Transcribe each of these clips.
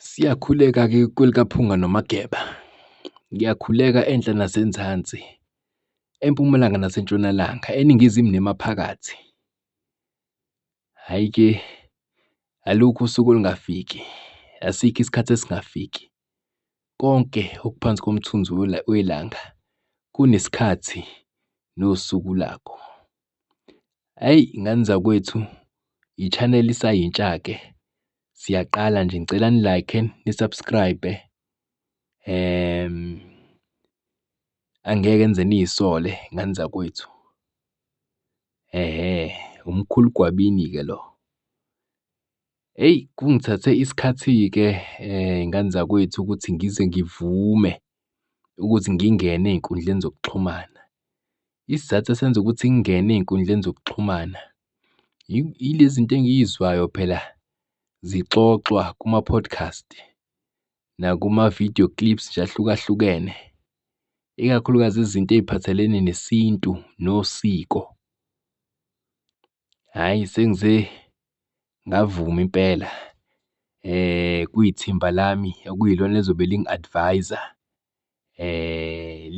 Siyakhuleka-ke kwelikaPhunga noMageba. Ngiyakhuleka enhla nasenzansi, empumalanga nasentshonalanga, eningizimu nemaphakathi. Hhayi-ke, alukho usuku olungafiki, asikho isikhathi esingafiki. Konke okuphansi komthunzi welanga kunesikhathi nosuku lakho. Hhayi ngane zakwethu, i-channel isayintsha-ke, siyaqala nje ngicela ni-like, ni-subscribe. Angeke nize niy'sole ngane zakwethu. Ehhe, umkhulu Gwabini-ke lo. Eyi, kungithathe isikhathi-ke ngane zakwethu ukuthi ngize ngivume ukuthi ngingene ey'nkundleni zokuxhumana. Isizathu esenza ukuthi ngingene ey'nkundleni zokuxhumana, yilezi zinto engiy'zwayo phela zixoxwa kuma-podcast, nakuma-video clips nje ahlukahlukene, ikakhulukazi izinto ey'phathelene nesintu nosiko. Hhayi sengize ngavuma impela kwithimba lami okuyilona elizobe lingi-advise-a,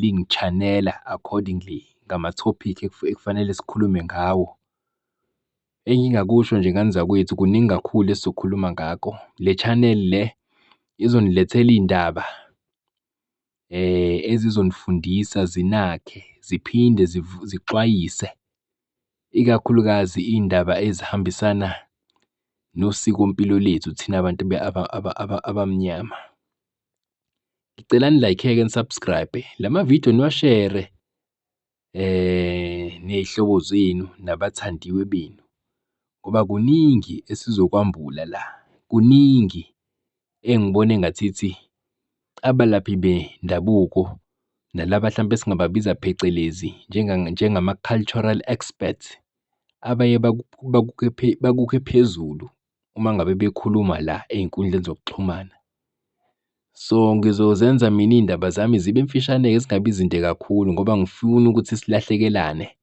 lingi-channel-a accordingly ngama-topic ekufanele sikhulume ngawo. Engingakusho nje ngane zakwethu kuningi kakhulu esizokhuluma ngakho. Le channel le izonilethela iy'ndaba ezizonifundisa zinakhe, ziphinde zixwayise, ikakhulukazi iy'ndaba ezihambisana nosikompilo lethu thina bantu abamnyama. Ngicela ni-like-ke ni-subscribe, lama-video niwa-share ney'hlobo zenu nabathandiwe benu, ngoba kuningi esizokwambula la, kuningi engibona engathithi abalaphi bendabuko nalaba hlampe esingababiza phecelezi njengama-cultural experts, abaye bakukhe phezulu uma ngabe bekhuluma la ey'nkundleni zokuxhumana. So ngizozenza mina iy'ndaba zami zibe mfishane-ke zingabi zinde kakhulu ngoba angifuni ukuthi silahlekelane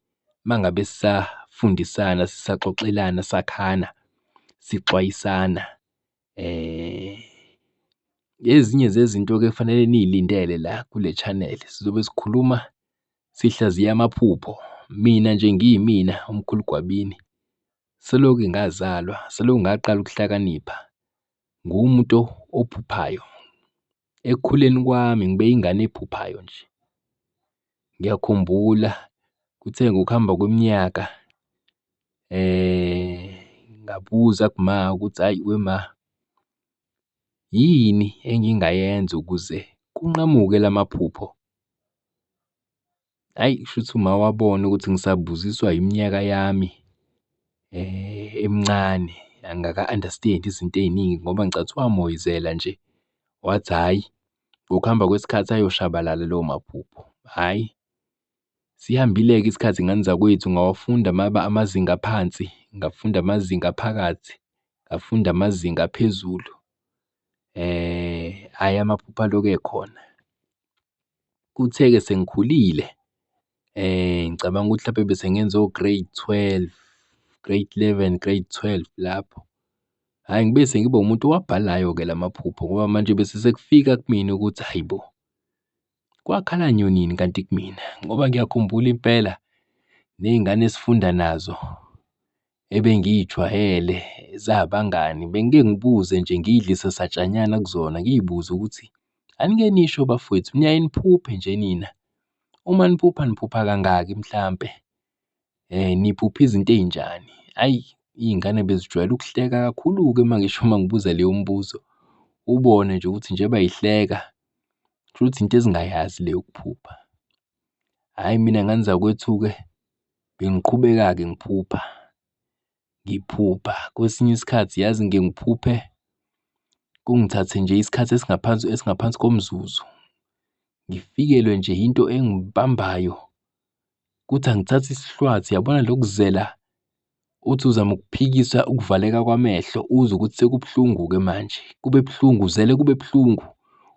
uma ngabe sisafundisana, sisaxoxelana, sakhana, sixwayisana. Ezinye zezinto-ke ekufanele niy'lindele la kule channel, sizobe sikhuluma sihlaziya amaphupho. Mina nje ngiyimina umkhulu Gwabini, selokhu ngazalwa, selokhu ngaqala ukuhlakanipha, nguwumuntu ophuphayo. Ekukhuleni kwami ngibe yingane ephuphayo nje. Ngiyakhumbula kuthe ngokuhamba kweminyaka ngabuza kuma ukuthi, hhayi wema, yini engingayenza ukuze kunqamuke lamaphupho? Hhayi kushuthi uma wabona ukuthi ngisabuziswa iminyaka yami emincane, angikaka-understand-i izinto ey'ningi ngoba ngicathi wamoyizela nje, wathi hhayi, ngokuhamba kwesikhathi ayoshabalala lawo maphupho, hhayi. Sihambile-ke isikhathi ngane zakwethu ngawafunda amazinga aphansi, ngafunda amazinga aphakathi, ngafunda amazinga aphezulu, hhayi amaphupho alokhu ekhona. Kuthe-ke sengikhulile, ngicabanga ukuthi hlampe bese ngenza o-grade 12, grade 11, grade 12 lapho. Hhayi ngibe sengiba umuntu owabhalayo-ke la maphupho ngoba manje bese sekufika kumina ukuthi hhayi bo, kwakhala nyonini kanti kumina? Ngoba ngiyakhumbula impela ney'ngane esifunda nazo ebengiy'jwayele zabangani, bengike ngibuze nje ngiy'dlise satshanyana kuzona, ngiy'buze ukuthi anike nisho bafowethu, niyaye niphuphe nje nina? Uma niphupha niphupha kangaki mhlampe? Niphupha izinto ey'njani? Hhayi, iy'ngane bezijwayele ukuhleka kakhulu-ke uma ngisho uma ngibuza leyo mbuzo, ubone nje ukuthi njengoba y'hleka kushuthi into ezingayazi le yokuphupha. Hhayi mina ngane zakwethu-ke, bengiqhubeka-ke ngiphupha, ngiphupha. Kwesinye isikhathi yazi ngike ngiphuphe kungithathe nje isikhathi esingaphansi esingaphansi komzuzu, ngifikelwe nje into engibambayo, kuthi angithathe isihlwathi, yabona lokuzela, uthi uzama ukuphikisa ukuvaleka kwamehlo uzwe ukuthi sekubuhlungu-ke manje, kube buhlungu, uzele kube buhlungu,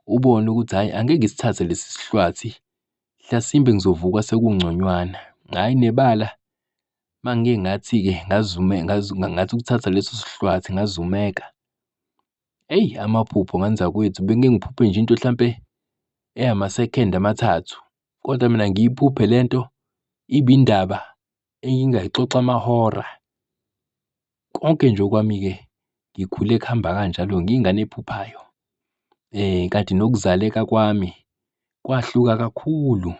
ubone ukuthi hhayi angeke ngisithathe lesi sihlwathi, mhlasimbe ngizovuka sekungconywana. Hhayi nebala uma ngike ngathi-ke ngathi ukuthatha leso sihlwathi ngazumeka. Eyi amaphupho ngane zakwethu, bengike ngiphuphe nje into hlampe eyamasekhend amathathu, kodwa mina ngiyiphuphe lento ibe indaba engingayixoxa amahora. Konke nje okwami-ke ngikhule kuhamba kanjalo, ngiyingane ephuphayo. Kanti nokuzaleka kwami kwahluka kakhulu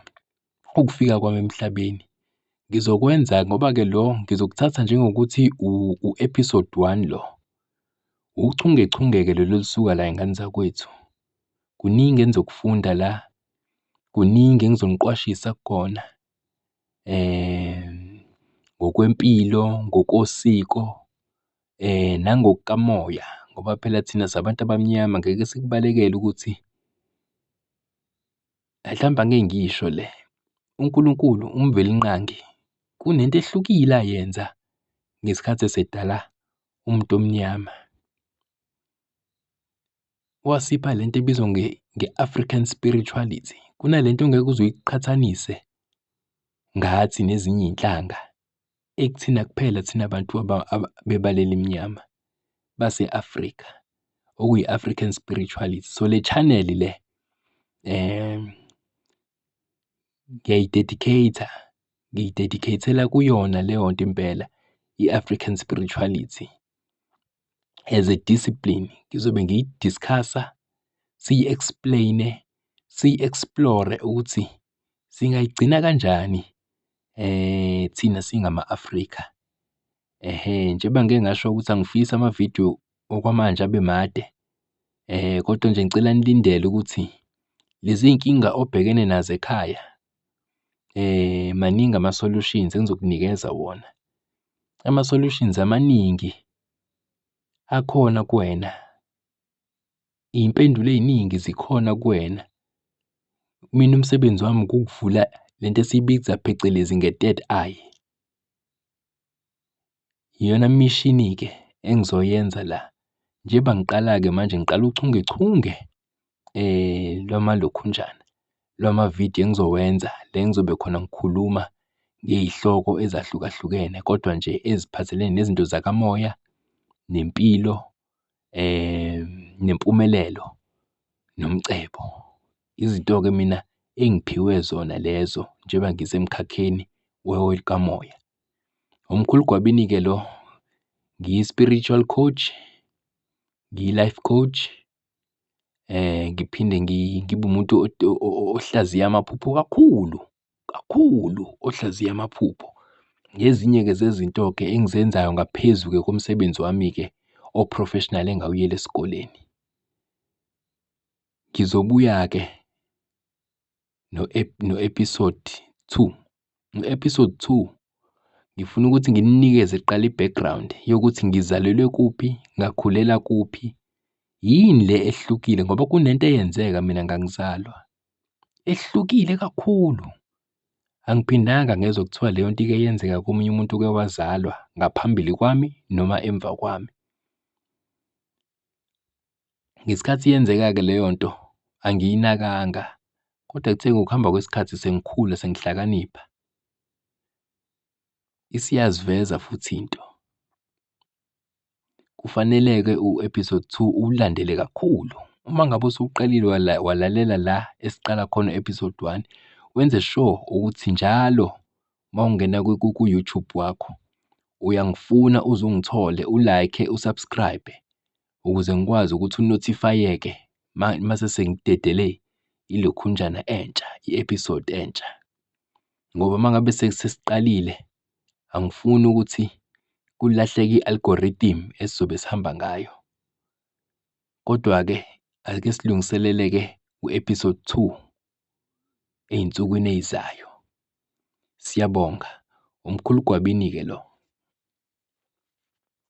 ukufika kwami emhlabeni. Ngizokwenza ngoba-ke lo ngizokuthatha njengokuthi u-episode one lo. Uchungechunge-ke lolu olusuka la y'ngane zakwethu. Kuningi enizokufunda la, kuningi engizoniqwashisa kukona ngokwempilo, ngokosiko nangokukamoya, ngoba phela thina sabantu abamnyama ngeke sikubalekele ukuthi hlampe angeke ngiyisho le. UNkulunkulu uMvelinqangi kunento ehlukile ayenza ngesikhathi esedala umuntu omnyama. Wasipha lento ebizwa nge-African spirituality. Kunalento ongeke uze uyiqhathanise ngathi nezinye iy'nhlanga, ekuthina kuphela thina bantu bebala elimnyama base-Afrika, okuyi-African spirituality. So le channel le ngiyayi-dedicate-a, ngiyi-dedicate-ela kuyona leyo nto impela, i-African spirituality as a discipline. Ngizobe ngiyi-discuss-a, siyi-explain-e, siyi-explore ukuthi singayigcina kanjani thina singama-Afrika. Ehhe, njengoba ngike ngasho ukuthi angifisi amavidiyo okwamanje abe made, kodwa nje ngicela nilindele ukuthi lezi iy'nkinga obhekene nazo ekhaya, maningi ama-solutions engizokunikeza wona. Ama-solutions amaningi akhona kuwena. Iy'mpendulo ey'ningi zikhona kuwena. Mina umsebenzi wami ukukuvula lento esiyibiza phecelezi nge-third eye. Iyona mishini-ke engizoyenza la. Njengoba ngiqala-ke manje ngiqala uchungechunge lwamalokhunjana, lwamavidiyo engizowenza la engizobe khona ngikhuluma ngey'hloko ezahlukahlukene kodwa nje eziphathelene nezinto zakamoya, nempilo, nempumelelo, nomcebo. Izinto-ke mina engiphiwe zona lezo njengoba ngisemkhakheni kamoya. Umkhulu Gwabini-ke lo, ngiyi-spiritual coach, ngiyi-life coach, ngiphinde ngibe umuntu ohlaziya amaphupho kakhulu, kakhulu ohlaziya amaphupho. Ngezinye-ke zezinto-ke engizenzayo ngaphezu-ke komsebenzi wami-ke o-professional engawuyela esikoleni. Ngizobuya-ke no-episode 2. No-episode 2 ngifuna ukuthi ngininikeze kuqala i-background yokuthi ngizalelwe kuphi, ngakhulela kuphi, yini le ehlukile ngoba kunento eyenzeka mina ngangizalwa ehlukile kakhulu. Angiphindanga ngezwa kuthiwa leyo nto ike yenzeka komunye umuntu oke wazalwa ngaphambili kwami noma emva kwami. Ngesikhathi yenzeka-ke leyo nto angiyinakanga, kodwa kuthe ngokuhamba kwesikhathi sengikhula sengihlakanipha, isiyaziveza futhi into. Kufanele-ke u-episode 2 uwulandele kakhulu. Uma ngabe usuqalile walalela la esiqala khona u-episode 1, wenze sure ukuthi njalo uma ungena ku-YouTube wakho uyangifuna uze ungithole, u-like, u-subscribe ukuze ngikwazi ukuthi u-notify-eke mase sengidedele ilokhunjana entsha, i-episode entsha. Ngoba uma ngabe sesiqalile angifuni ukuthi kulahleke i-algorithm esizobe sihamba ngayo. Kodwa-ke ake silungiselele-ke u-episode 2 ey'nsukwini ey'zayo. Siyabonga. Umkhulu Gwabini-ke lo.